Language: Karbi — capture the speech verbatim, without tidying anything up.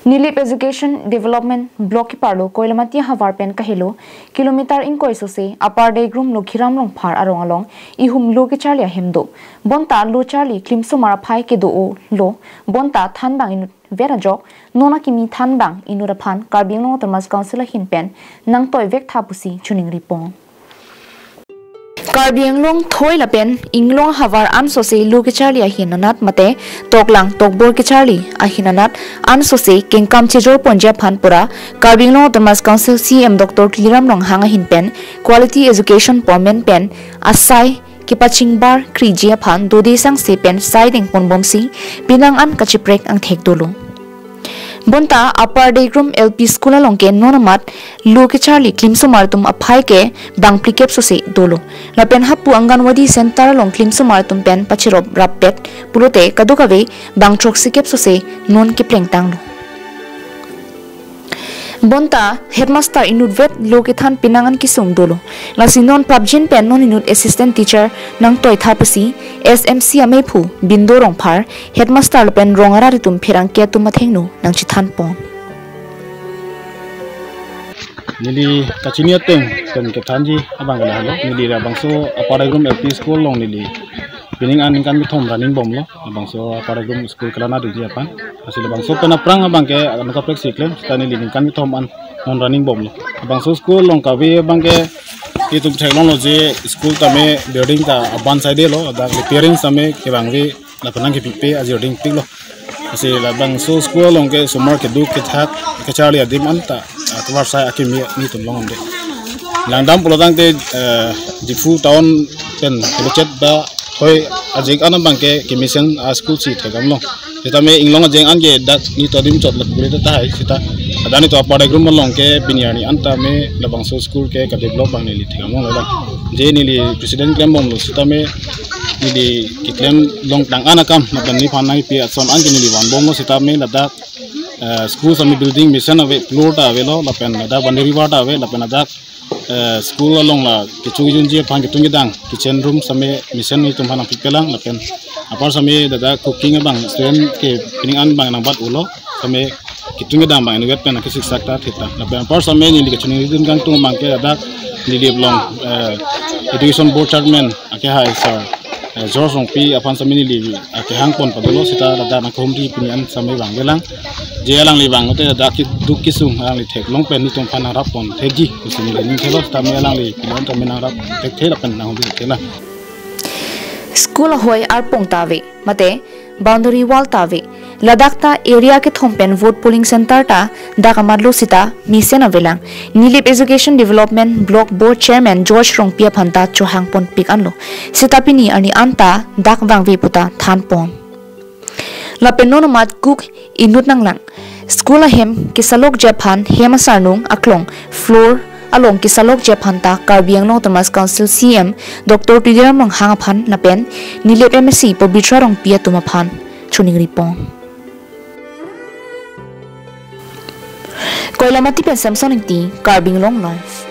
Nilip Education Development Block keparlo Koilamati ahavar pen kahelo kilometer ingkoi sose Upper Degrum Lokhiram Rongphar arong along ihum lo kecharli ahem do. Bonta lo charli klimsomar aphai kedo-o lo, bonta thanbang inutvet ajok non akimi thanbang inut aphan Karbi Anglong Autonomous Council ahin pen nangtoivek tha pusi choningri pon. Karbi Anglong thoi lapen inglong ahavar ansose lo kecharli ahin anat mate toklang tokbor kecharli ahin anat ansose kengkam chejor ponji aphan pura Karbi Anglong Autonomous Council C E M Doctor Tuliram Ronghang ahin pen quality education pomen pen asai kepachingbar kriji aphan dode sangse pen sai dengponbomsi penang an kacheprek angthek dolo. Bonta Upper Degrum L P School along ke non amat lo kecharli klimsomar atum aphai ke bang phlikep sose dolo. Lapen hapu Anganwadi Center along klimsomar atum pen pachirop rappet pulote kadokave bang throksikep sose non keplengtanglo. Bonta headmaster inutvet lo kethan penang an kesung dolo. Lasi non prapjin pen non inut assistant teacher nangtoi tha pusi S M C amephu Bindo Rongphar, headmaster lapen rong arat atum pherangke atum athengno nangchethan pon. Neli kachini ateng pen kethanji abang ke lahelo. Neli labangso Upper Degrum L P School along neli pining an ningkan kethom running bomlo. Labangso Upper Degrum School kelana doji aphan. Lasi labangso pen aphrang abang ke anut kaprek si klem, seta neli ningkan kethom an non running bomlo. Labangso school along kave abang ke itum theklonglo je school tame building ta aban side lo, dak repairing tame kevangve lapen nangkepipe ajir dingpiklo. Lasi labangso school along ke somar keduk kethak kecharli adim anta, ah, tovar sai akimi ni tum long de. Langdam pulotangte, eh, Diphu town pen kelechet ba thoi ajek an abang ke kemesen a school si thekdamlo. Sitame inglong ajeng an ke dak ni to adim chot lak bule tahai sita. Ada ni to Upper Degrum along ke pini arni anta me labangso school ke kadevelop abang neli thekdamlo lang. Je neli president klembomlo sitame neli keklem longtang an akam lapen nephan nangpi ason an ke neli vanbomlo sitame ladak, eh, school sitame building mesen ave, floor ta avelo lapen ladak boundary wall ta ave lapen ladak, eh, school along la kecho kejunji aphan ketung kedang kitchen room sitame mesen netum aphan nangpipelang lapen apar sitame ladak cooking abang student ke pining an abang nangbat-ulo sitame ketung kedang abang inutvet pen kesiksak ta theta. Lapen apar sitame neli kachoningri dun kangtung abang ke ladak neli along, eh, education board chairman akehai sir, eh, George Rongpi aphan sitame neli akehang pon padolo sita ladak nangkehumri pini an sitame vangvelang. Je alangli vanglote ladak keduk kesung alangli theklong pen netum aphan nangrap pon thekji pusi neli ning thelo sitame alangli pini an tame nangrap thekthe lapen nanghumri thekthelang. School ahoi arpong ta ave mate boundary wall ta ave. Ladak ta area kethom pen vote polling center ta dak amatlo sita mesen avelang. Nilip Education Development Block Board Chairman George Rongpi aphan ta chohang ponpik anlo. Sita pini arni anta dak vangve puta than pon. Lapen non amat kuk inut nanglang. School ahem kesalokji aphan hem asarnung aklong floor along kesalokji aphan ta Karbi Anglong Autonomous Council C E M Doctor Tuliram Ronghang aphan lapen Nilip M A C Pabitra Rongpi atum aphan choningri pon. Koilamati pen Samson Ingti, Karbi Anglong Live.